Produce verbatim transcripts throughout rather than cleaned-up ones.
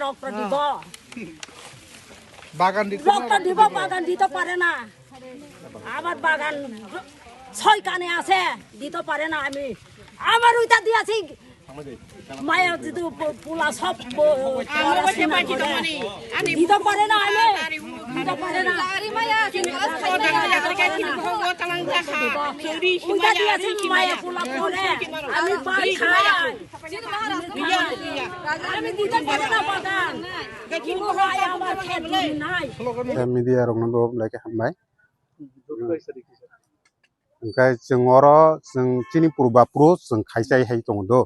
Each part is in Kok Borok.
রক্ত দিব। বাগান দিতে না, রক্ত রক্ত দিব, দিব। বাগান দিতে পারে না। আমার বাগান ছয় কানে আছে, দিতে পারে না আমি। আমার ওইটা দিয়েছি, মায়া যদি পো-, পোলা সব পো-, আমার ওই যে বাড়ি তো মানে, আরে দিতে পারে না আমি, দিতে পারে না। ওইটা দিয়েছি মায়া পোলা পরে, আমি বাড়ি খাই। আমি দিতে পারে না বাগান। কোনো ভাই আমার খেত জমি নাই। Media rokno bo belai khe hambai. Hwnkhe chwng oro chwng chini purba purush chwng khaichai hai tongo do.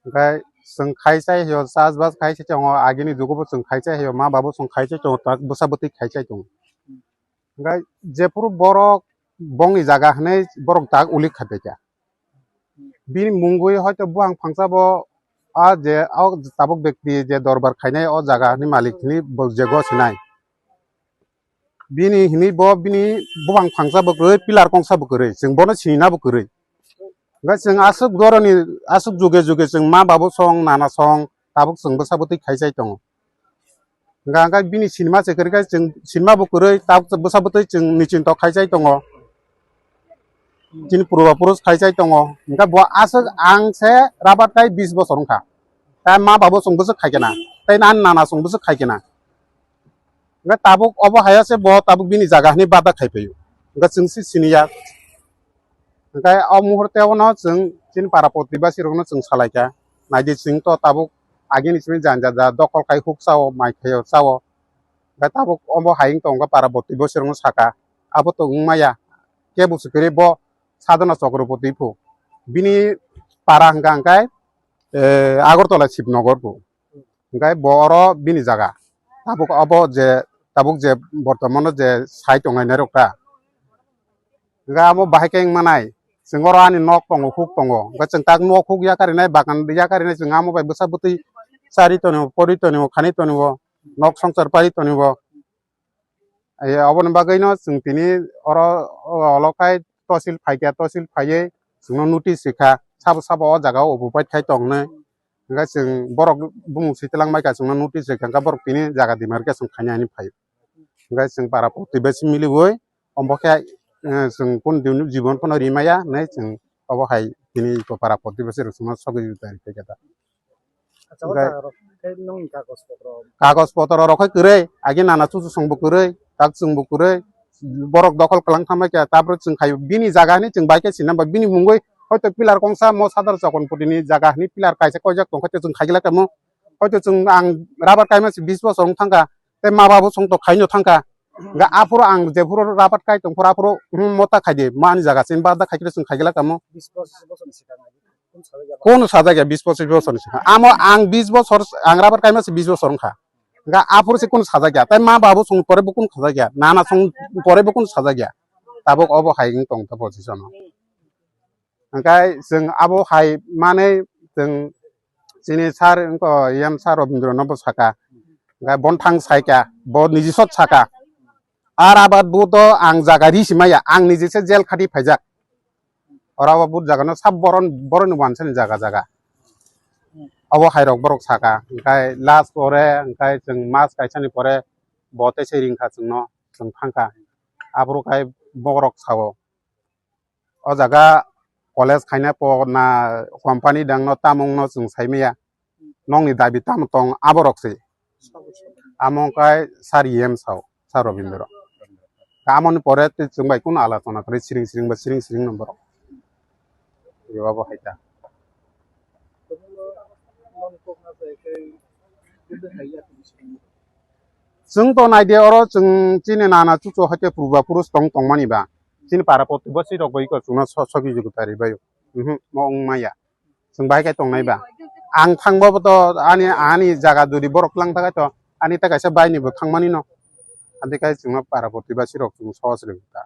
Hwnkhe chwng khaichai hai o chas bas khaichai tongo, agini jugo bo chwng khaichai hai o, ma babo chwng khaichai tongo, tak bwsa bwtwi khaichai tongo. Hwnkhe jephuru borok bongni jaga hwnwi borok tak ulik khai paikha. Bini mungwi hoito buphang phangsa bo a je o tabuk bekti je dorbar khainai o jaga ni malik hwnwi bo je go sinai. Bini hwnwi bo bini buphang phangsa bo kwrwi, pillar kongsa bo kwrwi, chwng bono sinina bo kwrwi. Hwnkhe chwng aswk doroni aswk juge juge chwng ma babo song nana song tabuk chwng bwsa bwtwi khaichai tongo. Hwnkha hwnkhe bini sinima se kwrwi khe chwng sinima bo kwrwi, tabuk bwsa bwtwi chwng nichinto khaichai tongo. Chini purba purush khaichai tongo. Hwnkhe bo aswk ang se rabar tai bis bosor wngkha. Tai ma babo chwng bwswk khaikhe na. Tai ani nana chwng bwswk khaikhe na. Hwnkhe tabuk obo hai se bo tabuk bini jaga hwnwi bada khai phaio. Hwnkhe chwng se siniya. Hwnkhe o muhurte ono chwng chini para protibasi rokno chwng salaikha. Naidi chwng to tabuk agini simi janja ja dokol khai huk chao, mai khaio chao. Hwnkhe tabuk obo hai wng tongkha para protibasi rokno saka. Abo to wng maya. Kebo se kwrwi bo Sadhana Chakraborty phu. Bini para hwnkha hwnkhe, eh, Agartala Shibnagar phu. Hwnkhe bo oro bini jaga. Tabuk obo je, tabuk je bortomano je sai tongnai nairok ta. Hwnkhe amo bahai khe wng manai. Chwng oro ani nok tongo, huk tongo. Hwnkhe chwng tak nok huk yakarinai, bagan yakarinai, chwng amo bai bwsa bwtwi chari tonio, pori tonio, khani tonio, nok swngchar pai tonio. Ai, aboni bagwino chwng tini oro, o, olo khai tosil phaikha, tosil phaiwi chwngno notice rikha, sabo sabo o jaga o obo pai khai tongnai. Hwnkhe chwng borok bumung switwlangbaikha, chwngno notice rikha, hwnkhe borok tini jaga dima rikhe chwng khaina hinwi phai. Hwnkhe chwng para protibasi miliwi, omo khe, eh, chwng kunu diu jibon phano rimaya hinwi chwng obo hai tini para protibasi rok chwngno sogwi rikha da. Acha, o jaga rok khe nongni kagoj potro? Kagoj potro rok khe kwrwi, agi nana chuchu songbo kwrwi, tak chwngbo kwrwi, borok dokol kwlang thangma khe, tabro chwng khaio, bini jaga hinwi chwng bai khe sinna ba, bini mungwi hoito pillar kongsa mo Sadhana Chakraborty ni jaga hinwi pillar kaisa koijak tongkha, chwng khaigwlak tamo, hoito chwng ang rabar kaima se bis bosor wng thangkha, tei ma babo chwng to khaino thangkha, ga aphuru ang jephuru rabar kai tongphuru aphuru, hmm, mota khaidi, mani jaga se bada khaikhe chwng khaigwlak tamo. Bis bosor, bosor ni swkang. Kono sajak ya, bis pochis bosor ni swkang. Amo ang bis bosor, ang rabar kaima se bis bosor wngkha. Hwnkha aphuru se kono sajak ya. Tai ma babu song pore bo kono sajak ya. Nana song pore bo kono sajak ya. Tabuk obo hai wng tong ta position o. Hwnkhe chwng abo hai manwi chwng chini sir wngkha, E M sir Robindra no bo saka. Hwnkhe bon thang saika, bo niji sot saka. Ar abar bo to ang jaga ri si maya, ang niji se jail khati phaijak. Ora bo but jaga no sab boron, boron ni wansa ni jaga jaga. Abo hai rok borok saka, hwnkhe last pore, hwnkhe chwng mas kaisa ni pore bo tei se ring kha chwng no, chwng thang kha. Aboro khai borok sao. O jaga college khaina po na company dang no tamung no chwng sai maya. Nokni dabi tamo tong aborok se. Amo wngkha sir E M sao, sir Robindra. Amoni pore tei chwng bai kunu alochona kwrwi siring siring ba siring siring no borok. Eba bo hai ta. Chwng to naidi oro chwng chini nana chuchu hai khe purba purush tong tongmani ba. Chini para protibasi rok bai khe chwngno so-, soki jugu tari bai. Mhm, mo wng maya. Chwng bai khe tongnai ba. Ang thangbo bo to ani, ani jaga jodi borok lang thangkhe to ani ta kaisa bai ni bo thangmani no. Adi khai chwngno para protibasi rok chwng sohos rw ta.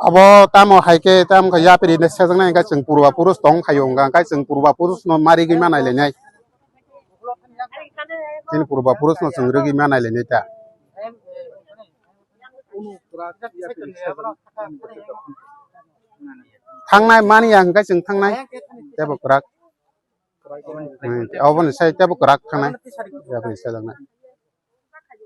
Abo tamo hai khe tamo khe yapri ne sejaknai, hwnkhe chwng purba purush tong khaio, hwnkhe chwng purba purush no ma rigwi ma nailainai. Chini purba purush no chwng rigwi ma nailainai ta. Thangnai mani ya hwnkhe chwng thangnai. Tebo kwrak. Hmm, oboni sai tebo kwrak thangnai. Aboni sai langnai.